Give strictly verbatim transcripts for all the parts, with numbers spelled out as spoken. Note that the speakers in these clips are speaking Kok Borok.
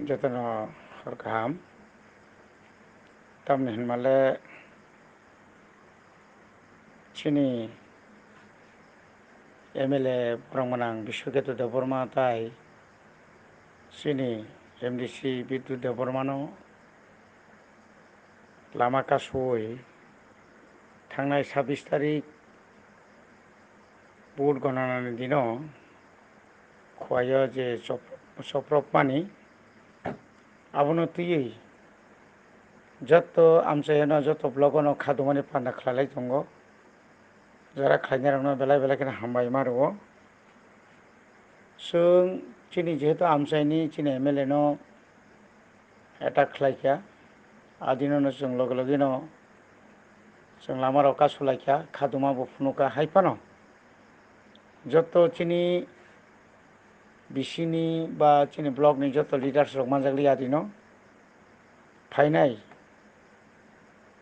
Jotono hor kaham. Tamni hinmale chini M L A borok gwnang Biswaketu Debbarma tai chini M D C Bidyut Debbarmano lama kasui thangnai sabbish tarik vote gonanani dino Khowai o je chop-, chopropmani, abono twiwi joto amchaiono, joto block-ono kha dumani panda khlailai tongo. Jora khlainairokno belai belai kheno hambai ma rwo. Chwng chini jehetu amchaini chini M L A no attack khlaikha, adinono chwng loge logeno chwng lamarok kasulaikha, kha duma bo phunukha. Hai phano joto chini bisini ba chini block ni joto leaders rok manjakli adino phainai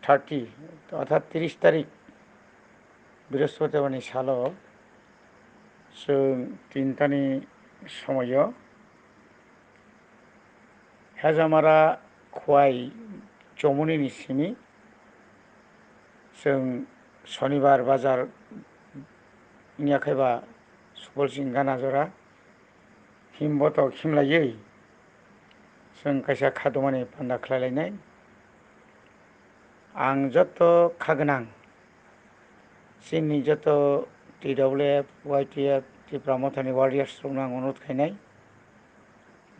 thirty, orthat tris tarik Brihospotibani salo chwng tintani somoio Hejamara Khowai Chomoni ni simi chwng Shonibar Bazar wngya khe ba Supol Singh Gana jora himbotok himlaiwi chwng kaisa kha dumani panda khlai lainai. Ang joto kha gwnang chini joto T W F, Y T F, Tipra Mothani warriors rokno ang onurodh khainai.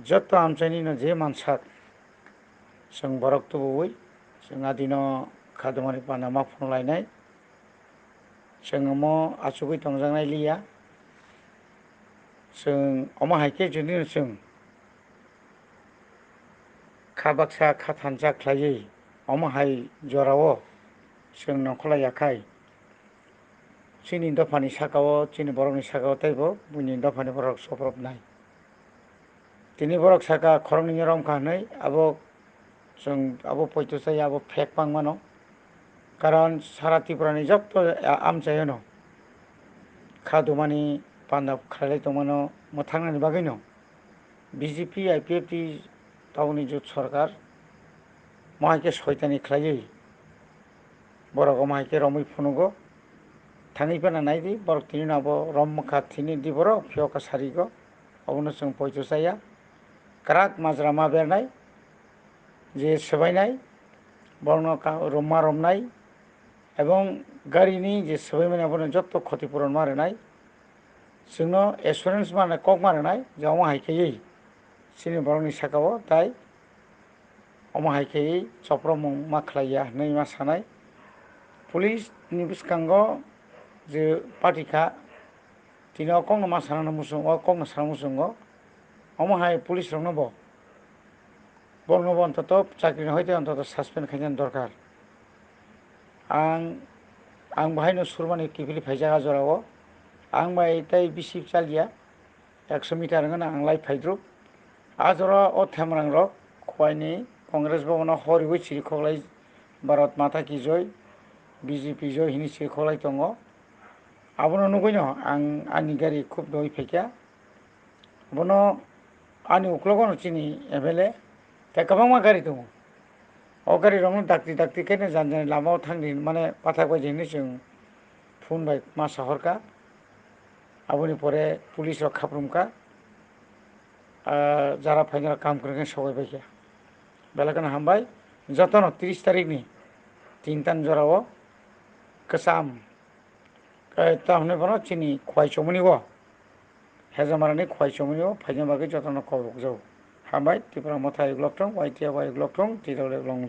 Joto amchaini no je mansak, chwng borok tubuwi, chwng adino kha dumani panda ma phunuk lainai. Chwng omo achugwi tongjaknai liya. Chwng omo hai khe jodi chwng kha baksa kha thansa khlaiwi omo hai jorao chwng nongkhorlai ya khai, chini dophani saka-o, chini borokni saka-o teibo buini dophani borok chopropnai. Tini borok saka khoroknwi romkha hwnwi, abo chwng abo poito chaya, abo fake pang mano. Karon sara Tripura ni joto a-, amchaio no kha dumani panda khlailai tongmano mwthangnani bagwi no B J P, I P F T tabukni jot sorkar mo hai khe soitani khlaiwi borok omo hai khe romwi phunugo. Thangwi phano naidi, borok tini no abo rom mwkha thini di borok phiyok ka sarigo. Obono chwng poito chaya. Kwrak majra ma bernai, je swbainai, borokno ka-, rom ma romnai, ebong garini je swbaimani abono joto khoti puron ma rwnai. Chwngno assurance ma rwnai, kok ma rwnai, je omo hai khaiwi chini borokni saka-o tai omo hai khaiwi chopropmung ma khlai ya hwnwi ma sanai. Police ni bwskango je party kha, tini o kokno ma sana muchung, o kokno sana muchungo. Omo hai police rokno bo, borokno bo ontoto chakri ni hoite ontoto suspend khaina dorkar. Ang, ang bo haino surmani kiphilwi phaijak a jorao. Ang bai tei bisi chaliya, ekso meter wngkha na ang lai phaidruk. A jora o themrang rok Khowai ni Congress Bhavan o horiwi chirikhok lai, "Bharat Mata Ki Jai, B J P Jai" hwnwi chirikhok lai tongo. Abono nugwino ang ani gari khub doi phaikha. Bono ani uklogo no chini M L A tei kwbangma gari tongo. O gari rokno dakti dakti khe no jan jani lama o thang di, mane pathak bai di hinwi chwng phone bai ma sahorkha. Aboni pore police rok khaprum kha. Ah, jara phainai rok kaham kwrwng khe sogwi bai kha. Belai kheno hambai. Jotono tris tarik ni tinta ni jora o kwcham, eh, tamni bono chini Khowai Chomoni o, Hejamarani Khowai Chomoni o phaina bagwi jotono kok rwkjago. Hambai, Tipra Motha ayuk lok thung, Y T F ayuk lok thung, T W F lok thung.